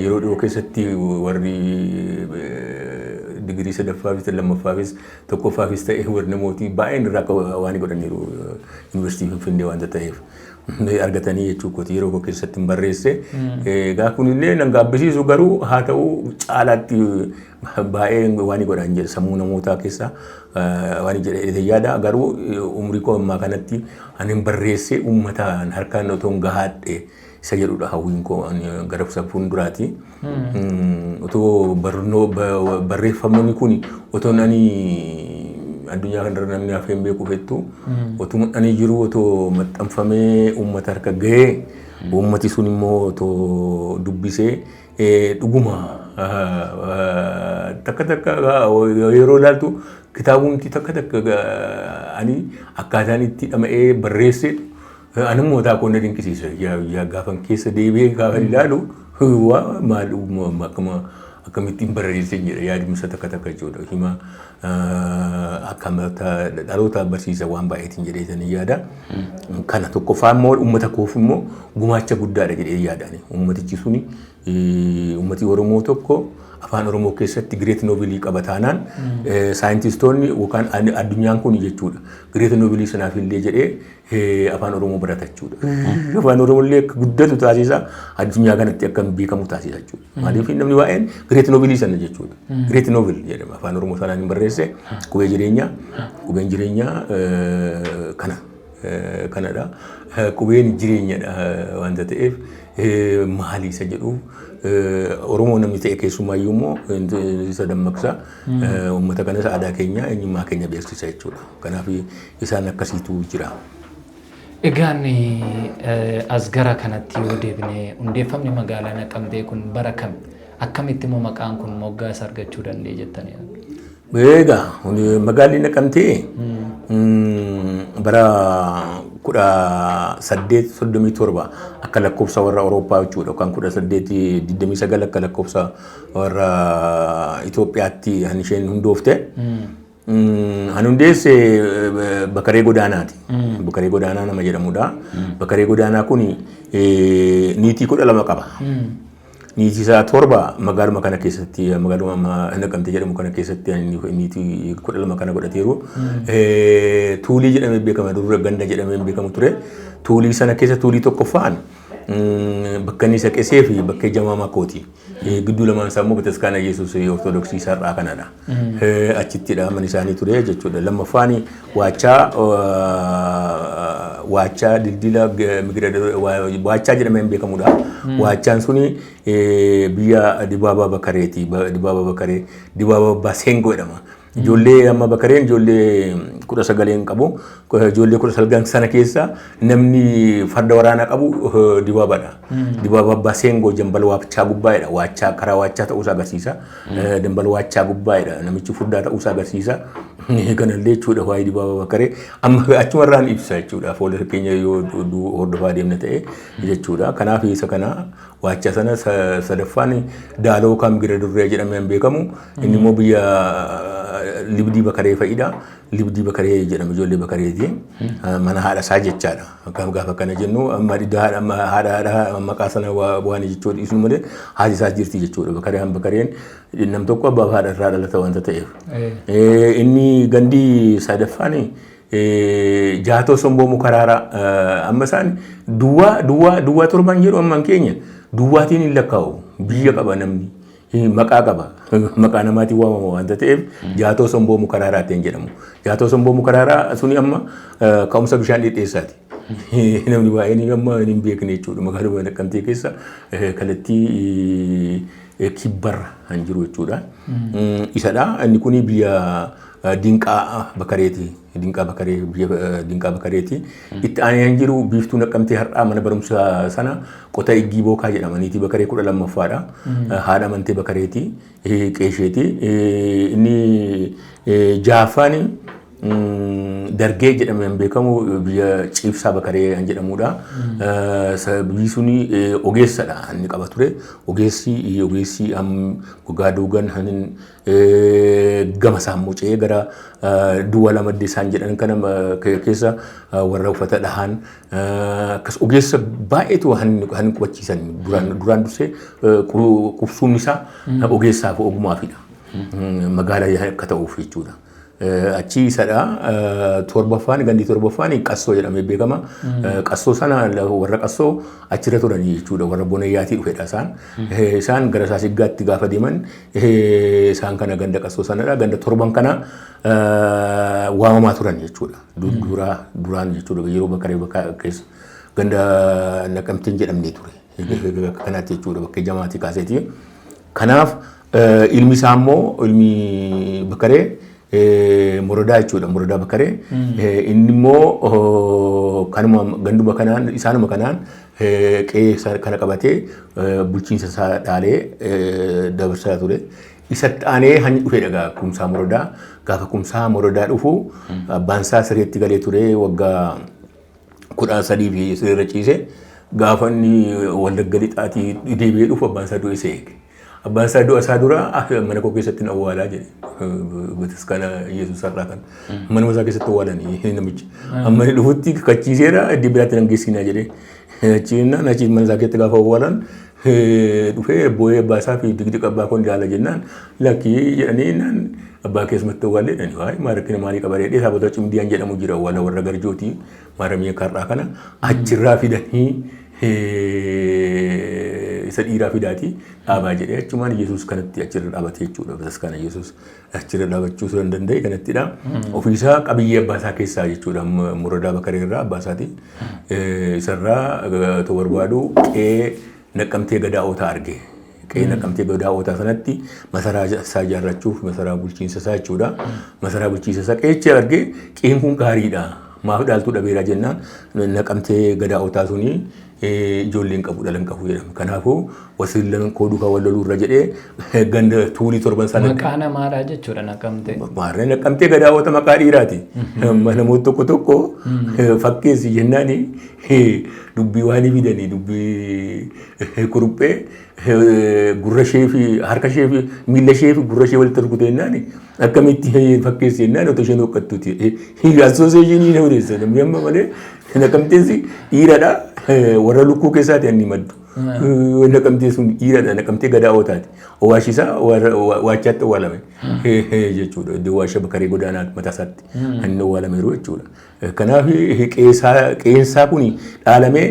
yeroo dhiyoo keessatti warri digirii sadaffaafis lammaffaafis tokkoffaafis ta'e warri namooti baay'een irraa waan godhaniiru yuunivarsiitii Finfinnee waanta ta'eef. Argatanii jechuu kooti, yeroo koo keessatti hin barreesse. Egaa kunillee nan gaabbisiisu, garuu haa ta'u, caalaatti baay'ee waan godhan jedhe sammuu namootaa keessa waan jedhe yaada. Garuu umurii koo ammaa kanatti ani hin barreesse uummataan harkaan otoo hin gahaadhe isa jedhudha hawwiin koo gara fuulduraati. Otoo barnoo barreeffamni kun otoo ani addunyaa kanarra namni hafee hin beeku fettu, otoo ani jiru otoo maxxanfamee uummata harka gahee, uummati sun immoo otoo dubbisee dhuguma takka takka yeroo ilaaltu kitaabumti takka takka ani akkaataan itti dhama'ee barreesse ani immoo mataa koo na dinqisiisa. Gaafan keessa deebi'ee gaafa ilaalu waa maal akkama akkamittiin barreesse jedha yaadumsa takka takka jechuudha. Hima akkam dhaloota barsiisa waan baay'eetiin jedheetanii yaada. Kana tokkoffaa immoo uummata koof immoo gumaacha guddaadha jedhee yaadani. Uummatichi suni uummati Oromoo tokko Afaan Oromoo keessatti great novelii qaba taanaan, saayintistoonni yookaan addunyaan kun jechuudha. Great novelii sanaaf illee jedhee Afaan Oromoo barata jechuudha. Afaan Oromoo illee akka guddatu taasisa, addunyaa kanatti akka beekamu taasisa jechuudha. Maaliif, namni waa'een great novelii sana jechuudha. Great novel jedhama, Afaan Oromoo sanaan hin barreesse, qubee jireenyaa, qubeen jireenyaa kana. Kanadha. Qubeen jireenyadha waanta ta'eef, maali isa jedhuuf, Oromoo namni ta'e keessumaayyuu immoo isa dammaqsa. Uummata kanas aadaa keenya, eenyummaa keenya beeksisa jechuudha. Kanaaf isaan akkasiitu jira.
Egaan as gara kanatti yoo deebine, hundeeffamni magaalaa Naqamtee kun bara kam, akkamitti immoo maqaan kun moggaasa argachuu danda'e jettanii yaaddu?
Egaa magaalli Naqamtee bara 1837 akka lakkoofsa warra Awurooppaa jechuudha, yookaan 1829 akka lakkoofsa warra Itoophiyaatti kan isheen hundoofte. Kan hundeesse Bakaree Godaanaati. Bakaree Godaanaa nama jedhamudha. Bakaree Godaanaa kun niitii 12 qaba. Niitii isaa 7 magaaluma kana keessatti, magaaluma amma Naqamtee jedhamu kana keessatti niitii 12 kana godhateeru. Tuulii jedhamee beekama, durra ganda jedhamee beekamu ture. Tuulii sana keessa tuulii tokkoffaan bakka inni isa qesee fi bakka jamaa makooti. Gidduu lamaan isaa immoo bataskaana Yesuus Ortodoksii sar'aa kanadha. Achittidha mana isaanii ture jechuudha. Lammaffaan waachaa, waachaa dildila migira waachaa jedhamee beekamudha. Waachaan suni biyya Dibaabaa Bakareeti. Dibaabaa Bakaree, Dibaabaa Baseengo jedhama. Ijoollee amma Bakareen ijoollee 19 qabu. Ijoollee 19 sana keessa namni farda waraanaa qabu Dibaabaadha. Dibaabaa Baseengo jambal waachaa gubbaa'edha. Waachaa karaa waachaa ta'uusaa agarsiisa. Dambal waachaa gubbaa'edha. Namichi furdaa ta'uusaa agarsiisa. Kanallee jechuudha waa'ee Dibaabaa Bakaree. Amma achumarraan ibsa jechuudha. Fuula keenya yoo hordofaa deemna ta'e jechuudha. Kanaaf isa kana waachaa sana sadaffaan Daaloo kan Gira Durree jedhamee beekamu. Inni immoo biyya Libdii Bakaree fa'idha. Libdii Bakaree jedhama, ijoollee Bakareeti. Mana haadha isaa jechaadha. Gaafa kana jennu amma haadha haadha maqaa sana waan jechuudha dhiisnu malee haati isaas jirti jechuudha. Bakaree Bakareen nam tokko abbaa haadha irraa dhalata waanta ta'eef. Inni gandi sadaffaan Jaatoo Somboo Mukaraaraa, amma isaan duwwaa duwwaa duwwaa torban jedhu, amman keenya duwwaatiin hin lakkaa'u, biyya qaba, namni maqaa qaba, maqaa namaatiin waamama waanta ta'eef Jaatoo Somboo Mukaraaraa ta'een jedhamu. Jaatoo Somboo Mukaraaraa suni amma ka'umsa bishaan dhidheessaati. Namni baay'een amma hin beekne jechuudha. Magaaluma Naqamtee keessa kallattii kibbarra kan jiru jechuudha. Isadha. Inni kuni biyya Dinqaa Bakareeti. Dinqaa Bakaree, biyya Dinqaa Bakareeti. Itti aanee kan jiru biiftuu Naqamtee har'aa mana barumsaa sana Qota Iggii Bookaa jedhama. Niitii Bakaree 12ffaadha. Haadha amantee Bakareeti. Qeesheeti. Inni ja'affaan Dargee jedhamee beekamu biyya Ciibsaa Bakaree kan jedhamudha. Biyyi suni ogeessadha inni qaba ture. Ogeessi gogaa duugan gama isaan mucee gara duwwaa lamaddee isaan jedhan kana keessa warra uffata dhahan akkas ogeessa baay'eetu han qubachiisan, duraan dursee qubsuun isaa ogeessaaf ogummaafidha. Magaalaa akka ta'uuf jechuudha. Achi isadha. Torbaffaan, gandi torbaffaan Qassoo jedhamee beekama. Qassoo sana warra Qassoo achirra turanii jechuudha. Warra Bonayyaatii dhufedha isaan. Isaan gara Saasiggaatti gaafa deeman isaan kana ganda Qassoo sanadha. Ganda torban kana waamamaa turan jechuudha. Duraa duraan jechuudha, yeroo Bakaree keessa ganda Naqamteen jedhamnee ture. Akka kanaatti jechuudha, bakka jamaatii kaaseeti. Kanaaf ilmi isaa immoo, ilmi Bakaree Morodaa jechuudha. Morodaa Bakaree. Inni immoo kanuma ganduma kanaan, isaanuma kanaan qe'ee kana qabatee bulchiinsa isaa dhaalee dabarsaa ture. Isatti aanee hanyi dhufee dhagaa Kumsaa Morodaa. Gaafa Kumsaa Morodaa dhufu abbaan isaa sireetti galee ture, waggaa 13 fi sireerra ciise. Gaafa inni Wallagga Lixaatii deebi'ee dhufu abbaan isaa du'e isa eege. Abbaan isaa du'a isaa dura mana koo keessatti na awwaalaa jedhe. Bataskaana Yesuus har'aa kana. Manuma isaa keessatti awwaalanii namichi. Amma inni dhufutti kachiiseera, iddoo biraatti nan geessinaa jedhee. Achiin achi mana isaa keessatti gaafa awwaalan Dhufee boo'ee abbaa isaa fi digdiqa abbaa koon ilaala jennaan lakkii jedhanii naan abbaa keessumatti awwaalle jedhanii waa'ee maal rakkina maalii qaba jedhee saabota cimdiyaan jedhamu jira awwaala warra garjootii maaramii karraa kana achirraa fidanii isa dhiiraa fidaati dhaabaa jedhee achumaan Yesuus kanatti achirra dhaabate jechuudha. Bataskaana Yesuus achirra dhaabachuu hin danda'e kanattidha. Ofiisaa qabiyyee abbaa isaa keessaa jechuudha. Muradaa Bakaree irraa abbaa isaati. Isarraa otoo barbaadu qe'ee Naqqamtee Gadaa Ootaa arge. Qe'ee Naqqamtee Gadaa Ootaa sanatti masaraa isaa ijaarrachuuf masaraa bulchiinsa isaa jechuudha. Masaraa bulchiinsa isaa qe'icha arge qe'een kun gaariidha. Maaf dhaaltuu dhabeera jennaan Naqamtee Gadaa Ootaa suni ijoolleen qabu dhalan qabu jedhama. Kanaafuu wasiillan koo duukaa wal loluu irra jedhee ganda tuulii torban sana.
Maqaa namaadha jechuudha Naqamtee.
Maarree Naqamtee Gadaa Oota maqaa dhiiraati. Namoota tokko tokko fakkeessi jennaan dubbii waan fidanii dubbii kuruphee gurra ishee fi harka ishee fi miila ishee fi gurra ishee walitti rukute jennaan akkamitti fakkeessi jennaan otoo isheen hoqqattuuti. Assooseeshinii na odeessa namni amma malee Naqamtees dhiiradha warra lukkuu keessaati inni maddu. Naqamtee sun dhiiradha Naqamtee Gadaa Ootaati. Owaashi isaa waachaatti owwaalame jechuudha. Iddoo waasha Bakaree Godaanaa mataa isaatti kan inni owwaalameeru jechuudha. Kanaaf qeensaa kun dhaalamee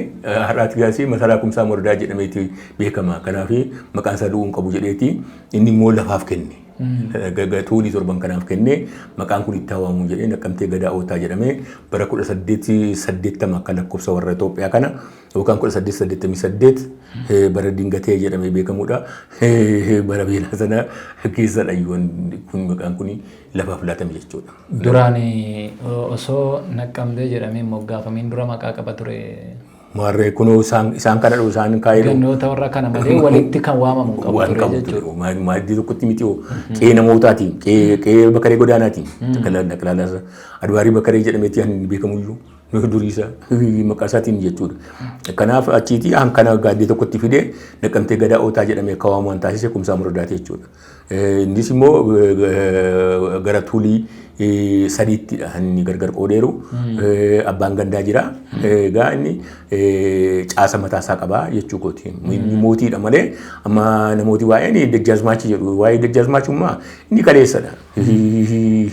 har'aatti gaasee masaraa Kumsaa Morodaa jedhameeti beekama. Kanaaf maqaan isaa du'uu hin qabu jedheeti inni immoo lafaaf kenne. Tuulii torban kanaaf kennee maqaan kun itti hawaamuu jedhee Naqqamtee Gadaa Ootaa jedhamee bara 1880 akka lakkoofsa warra Itoophiyaa kana yookaan 1888 bara dingatee jedhamee beekamudha. Bara beelaa sana keessadha kun maqaan kun lafaaf laatame jechuudha.
Duraan osoo Naqqamtee jedhamee moggaafamiin dura maqaa qaba ture.
Maarree kunoo isaan isaan kana dha isaan kaa'ee
Gandoota warra kana malee walitti kan waamamu hin qabu
waan
ture
qabu
jechuudha.
ture. Maaddii tokkotti miti hoo qe'ee namootaatiin qe'ee qe'ee Bakaree Godaanaatiin Taklaalaa Adwaarii Bakaree jedhameeti kan inni beekamuyyuu duriisa maqaa isaatiin jechuudha. Kanaaf achiitii hankana gaaddii tokkotti fidee Naqamtee Gadaa Ootaa jedhamee akka waamamu taasise Kumsaa Morodaati jechuudha. Innis immoo gara tuulii sadiittidha kan inni gargar qoodeeru. Abbaan gandaa jira. Egaa inni caasa mataa isaa qaba jechuu kooti. Inni mootiidha malee amma namooti waa'een dajjaazmaachi jedhu. Waa'ee dajjaazmaachummaa inni kaleessadha.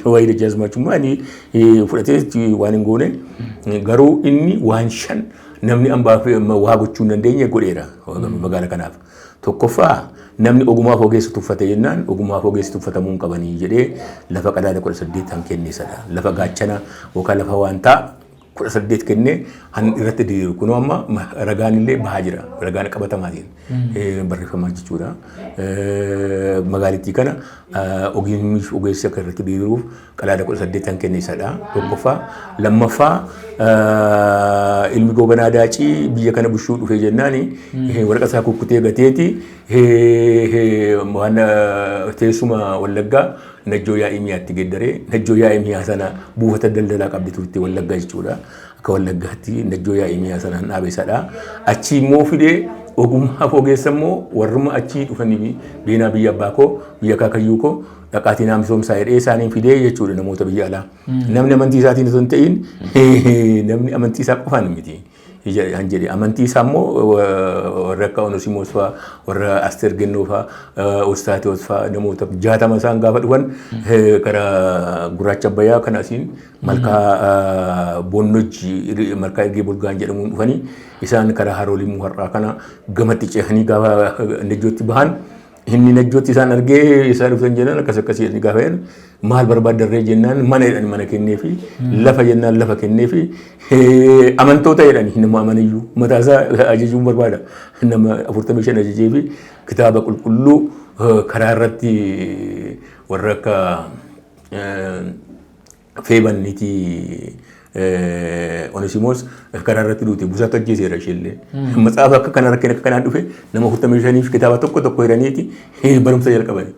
Waa'ee dajjaazmaachummaa inni fudhatee waan hin goone. Garuu inni waan shan namni ambaaf waa gochuu hin dandeenye godheera magaala kanaaf. Tokkoffaa namni ogumaaf ogeessa tuffate jennaan ogumaaf ogeessi tuffatamuu hin qabanii jedhee lafa qadaada 18 han kenne isadha. Lafa gaachana yookaan lafa waantaa 18 kennee han irratti diriiru. Kunoo amma ragaan illee bahaa jira. Ragaan qabatamaatiin barreeffamaa jechuudha. Magaalittii kana ogeessii fi ogeessi akka irratti diriiruuf qadaada 18 han kenne isadha. Tokkoffaa. Lammaffaa ilmi Goobanaa Daacii biyya kana bushuu dhufee jennaani waraqaa isaa kukkutee gateeti waan teessuma Wallaggaa Najjoo Yaa'ii Mi'aatti geeddaree Najjoo Yaa'ii Mi'aa sana buufata daldalaa qabdi turte Wallaggaa jechuudha. Akka Wallaggaatti Najjoo Yaa'ii Mi'aa sana dhaabe isadha. Achii immoo fidee ogummaa fi ogeessa immoo warruma achii dhufanii beenaa biyya abbaa koo biyya akaakayyuu koo dhaqaatii naa misoomsaa jedhee isaaniin fidee jechuudha namoota biyya alaa. Namni amantii isaatiin osoo hin ta'in namni amantii isaa qofaan miti. Han jedhe amantii isaa immoo warra akka Onosimoos fa'aa warra Asteer Gennoo fa'aa Ostaatiyoos fa'aa namoota 60 isaan gaafa dhufan karaa gurraacha Abbayyaa kana asiin malkaa Boonnojji malkaa Ergee Bulgaan jedhamuun dhufanii isaan karaa Haroo Limmuu har'aa kana gamatti ce'anii gaafa Najjootti bahan Inni Najjootti isaan argee isaan dhuftan jennaan akkas akkasii jedhanii gaafa jedhan maal barbaaddarree jennaan mana jedhani mana kenneefi lafa jennaan lafa kenneefi amantoota jedhani nama amaniyyuu mataa isaa ajajuun barbaada nama 45 ajajeefi kitaaba qulqulluu karaa irratti warra akka Feeban niitii Onesimoos karaa irratti duute busaatu ajjeeseera isheellee. Matsaafa akka kana rakkina akka kanaan dhufe nama 45f kitaaba tokko tokko hiraniiti barumsa jalqabani.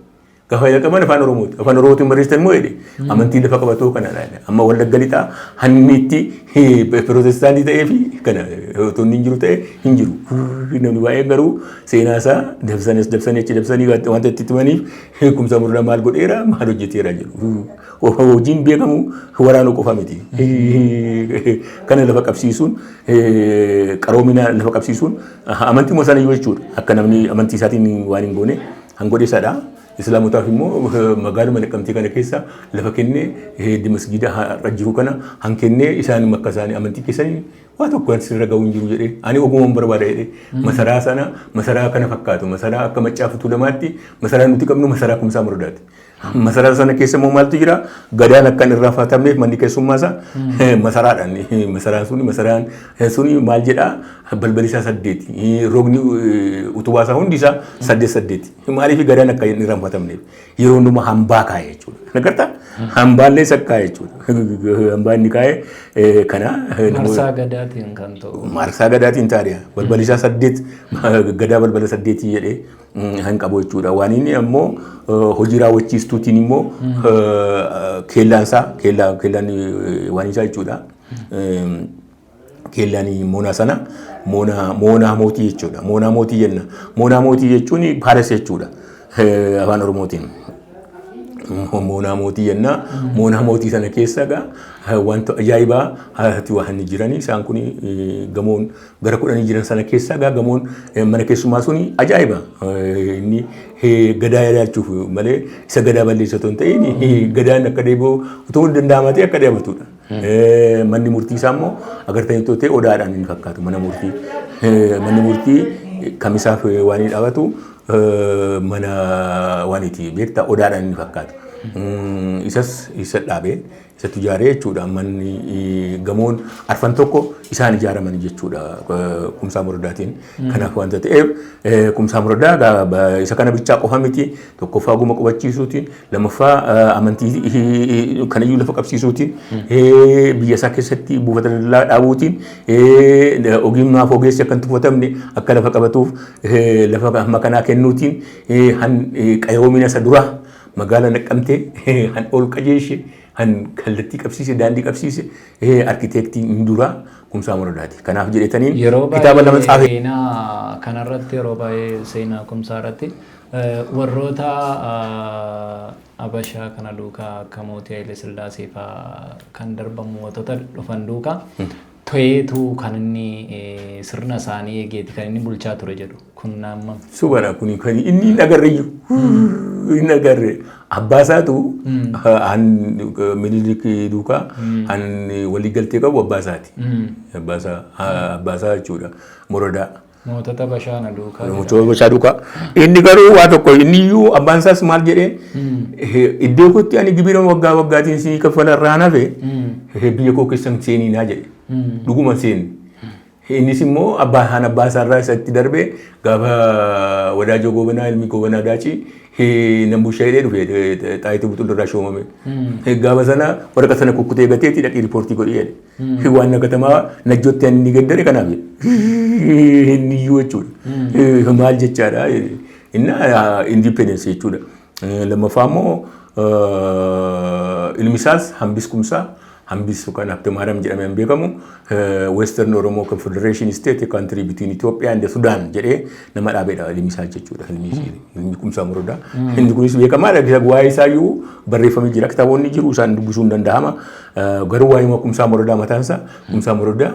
Gaafa jalqaban afaan Oromooti. Afaan Oromootiin barreessitan immoo jedhe amantii lafa qabatoo kanadha. Amma Wallagga Lixaa hanni itti pirootestaantii ta'ee fi kana otoo inni hin jiru ta'e hin jiru. Namni baay'een garuu seenaa isaa dabsanii as dabsanii achi dabsanii wanta itti himaniif Kumsaa Morodaa maal godheera, maal hojjeteera jedhu. Hojiin beekamu waraanuu qofa miti. Kana lafa qabsiisuun, qaroomina lafa qabsiisuun amantii sana iyyuu jechuudha. Akka namni amantii isaatiin waan hin goone han godhe isadha. Islaamotaaf immoo magaaluma Naqamtee kana keessa lafa kennee, masgiida har'a jiru kana han kennee, isaan akka isaanii amantii keessanii waa tokko sirra ga'uu hin jiru jedhee, ani ogummaan barbaada jedhee, masaraa sana, masaraa kana fakkaatu, masaraa akka Maccaafa Tuulamaatti masaraa nuti qabnu masaraa Kumsaa Morodaati. Masaraa sana keessa immoo maaltu jira? Gadaan akka hin irraanfatamneef manni keessummaa isaa masaraadhaan. Masaraan suni, masaraan suni maal jedhaa? Balballi isaa saddeeti. Rogni utubaa isaa hundi isaa saddeet saddeeti. Maaliif? Gadaan akka hin irraanfatamneef. Yeroo hundumaa hambaa kaa'e jechuudha. Agartaa? Hambaallee isa kaa'e jechuudha. Hambaa inni kaa'e kana.
Marsaa gadaatiin kan ta'u.
Marsaa gadaatiin taari'a. Balballi isaa saddeet, gadaa balbala saddeetii jedhee hin qabu jechuudha. Waan inni ammoo hojii raawwachiistuutiin immoo keellaan isaa, keellaan waan isaa jechuudha. Keellaan moonaa sana moonaa mootii jechuudha. Moonaa mootii jenna. Moonaa mootii jechuun palace jechuudha. Afaan Oromootiin. Moonaa mootii jenna. Moonaa mootii sana keessa egaa wanta ajaa'ibaa waan jiranii, isaan kun gamoon gara 10 jiran sana keessa egaa gamoon mana keessummaa suni ajaa'iba. Inni gadaa yaadachuuf malee isa gadaa balleessa otoo hin ta'in, gadaan akka deebi'u utuu danda'amaa ta'e akka deebatudha. Manni murtii isaa immoo agartanii ta'e odaadhaan inni fakkaatu mana murtii. Manni murtii kamisaaf waan inni dhaabatu mana waaniiti beektaa, odaadhaan inni fakkaatu. Isas isa dhaabee isatti ijaaree jechuudha. Manni gamoon arfan tokko isaan ijaaraman jechuudha Kumsaa Morodaatiin. Kanaaf wanta ta'eef Kumsaa Morodaa isa kana bichaa qofa miti. Tokkoffaa guma qubachiisuutiin, lammaffaa amantii kanayyuu lafa qabsiisuutiin, biyya isaa keessatti buufata daldalaa dhaabuutiin, ogummaaf ogeessi akka hin tuffatamne akka lafa qabatuuf lafa amma kanaa kennuutiin, qayoomina isa dura magaala Naqqamtee han ol qajeeshe, han kallattii qabsiise, daandii qabsiise, arkitektiin duraa Kumsaa Morodaati. Kanaaf jedhetaniin
Yeroo
kitaaba lama
baay'ee
tsaafe.
Seenaa kanarratti, yeroo baay'ee seenaa Kumsaa irratti warroota Abashaa kana duukaa akka mootii Haile Sillaasee fa'aa kan darban, mootota dhufan duukaa to'eetu kan inni sirna isaanii eegeeti kan inni bulchaa ture jedhu, kun naamma.
Subara kuni kan inni hin agarre iyyuu. Hin agarre. Abbaa isaatu han Minilik duukaa han walii galtee qabu abbaa isaati. Abbaa isaa jechuudha. Morodaa.
Mootota Bashaana duukaa jedha.
Mootota Bashaa duukaa. Inni garuu waa tokko inni iyyuu abbaan isaas maal jedhee, iddoo kootti ani gibira waggaa waggaatiin sinii kaffala irraa hafe biyya koo keessan seeninaa jedhe. Dhuguma seeni. Innis immoo abbaa haan abbaa isaarraa isatti darbe gaafa Wadaajoo Goobanaa ilmi Goobanaa Daacii nan bushaa jedhee dhufe Xaayituu Buxullirraa shoomame. Gaafa sana waraqaa sana kukkutee gateetti dhaqii riippoortii godhee jedhe. Waan nagatamaa Najjootti inni gaddare kanaaf jedhe. Inni iyyuu jechuudha. Maal jechaadha? Inni independence jechuudha. Lammaffaa immoo ilmi isaas Hambis Kumsaa, Hambis yookaan Habte Maariyaam jedhamee kan beekamu, Western Oromo Confederation State, country between Ethiopia and Sudan jedhee nama dhaabeedha ilmi isaa jechuudha. Ilmi Kumsaa Morodaa. Inni kunis beekamaadha. Waa'ee isaa iyyuu barreeffamee jira. Kitaabonni jiru, isaan dubbisuun danda'ama. Garuu waa'ee Kumsaa Morodaa mataan isaa, Kumsaa Morodaa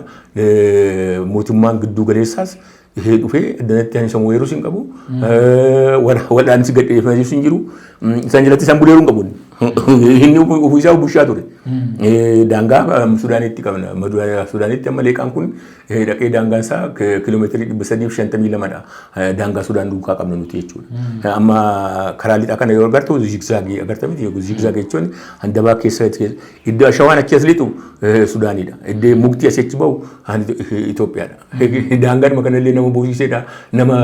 mootummaan gidduu galeessaas dhufee addanatti ani isa weerus hin qabu. Wal'aansi gadheeffanis hin jiru. Isaan jalatti isaan buleeruu hin qabu. Inni ofii isaa bushaa ture. Daangaa Sudaanitti qabna. Sudaanitti amma leeqaan kun dhaqee daangaan isaa kiiloomeetirii 352dha. Daangaa Sudaan duukaa qabna nuti jechuudha. Amma karaa lixaa kana yoo agartu zigzag agarta miti? Zigzag jechuun handabaa keessa iddoo ashawaan achi as lixu Sudaanidha. Iddoo mukti asii achi bahu Itoophiyaadha. Daangaan kanallee nama boosisedha. Nama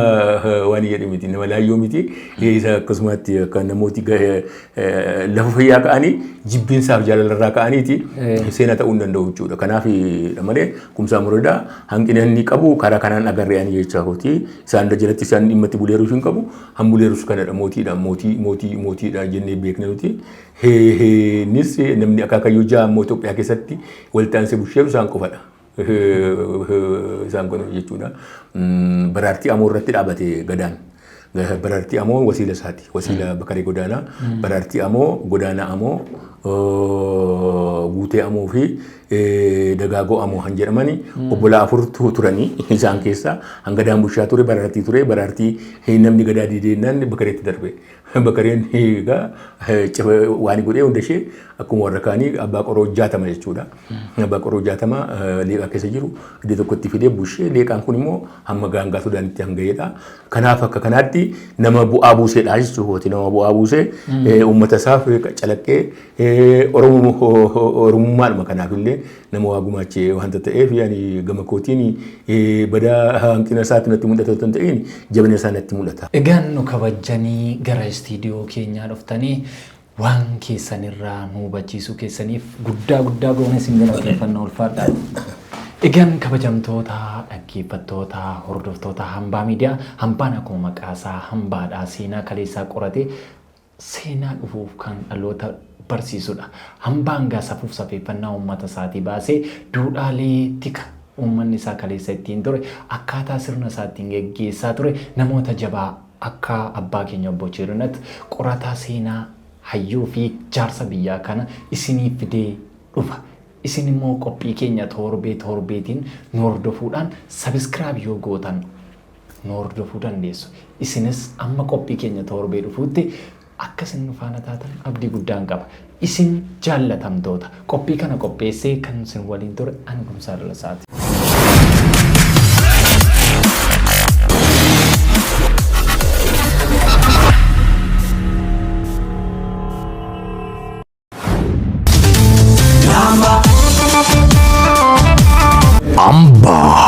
waan jedhu miti. Nama laayyoo miti. Isa akkasumatti akka namooti lafa Lafa fayyaa ka'anii jibbinsaaf jaalalarraa ka'aniiti seenaa ta'uu hin danda'u jechuudha. Kanaaf malee Kumsaa Morodaa hanqina inni qabu karaa kanaan agarree ani jechaa kooti. Isaan jalatti isaan dhimma itti buleerus hin qabu. Han buleerus kanadha mootiidha mootii mootii mootiidha jennee beekna nuti. Innis namni akaakayyuu ja'a immoo Itoophiyaa keessatti waltaansee busheeru isaan qofadha. Isaan kun jechuudha. Baraartii Amoo irratti dhaabate gadaan. Baraartii Amoo wasiila isaati. Wasiila Bakaree Godaanaa. Baraartii Amoo, Godaanaa Amoo, Guutee Amoo fi Dagaagoo Amoo han jedhamani obbolaa afurtu turanii isaan keessaa han gadaan bushaa ture Baraartii ture. Baraartii namni gadaa dideennaan Bakareetti darbe. Bakareen egaa waan godhee hunda ishee akkuma warra kaanii abbaa qoroo 60 jechuudha. Abbaa qoroo 60 leeqaa keessa jiru iddoo tokkotti fidee bushee leeqaan kun immoo hamma gaangaa Sudaanitti hanga'eedha. Kanaaf akka kanaatti nama bu'aa buuseedha jechuudha. Nama bu'aa buusee uummata isaaf calaqqee Oromummaadhuma kanaaf illee nama waa gumaachee wanta ta'eef ani gama kootiin badaa hanqina isaatti natti mul'ata otoo hin ta'in jabina isaa natti mul'ata.
Egaan nu kabajjanii gara istiidiyoo keenyaa dhuftanii waan keessanirraa nu hubachiisuu keessaniif guddaa guddaa goone isin galateeffanna ulfaadhaa. Egaan kabajamtoota dhaggeeffattoota hordoftoota Hambaa Miidiyaa hambaan akkuma maqaasaa hambaadhaa seenaa kaleessaa qoratee seenaa dhufuuf kan dhaloota barsiisudha. Hambaan gaa safuuf safeeffannaa uummata isaatii baasee duudhaalee tika uummanni isaa kaleessa ittiin ture akkaataa sirna isaa ittiin geggeessaa ture namoota jabaa akka abbaa keenya obbo Cheerinat qorataa seenaa hayyuu fi jaarsa biyyaa kana isiniif fidee dhufa. Isin immoo qophii keenya torbee torbeetiin nu hordofuudhaan sabiskiraayib yoo gootan nu hordofuu dandeessu. Isinis amma qophii keenya torbee dhufuutti akka isin nu faana taatan abdii guddaan qaba. Isin jaallatamtoota qophii kana qopheessee kan isin waliin ture ani Kumsaa Dolasaati.
Ambaa.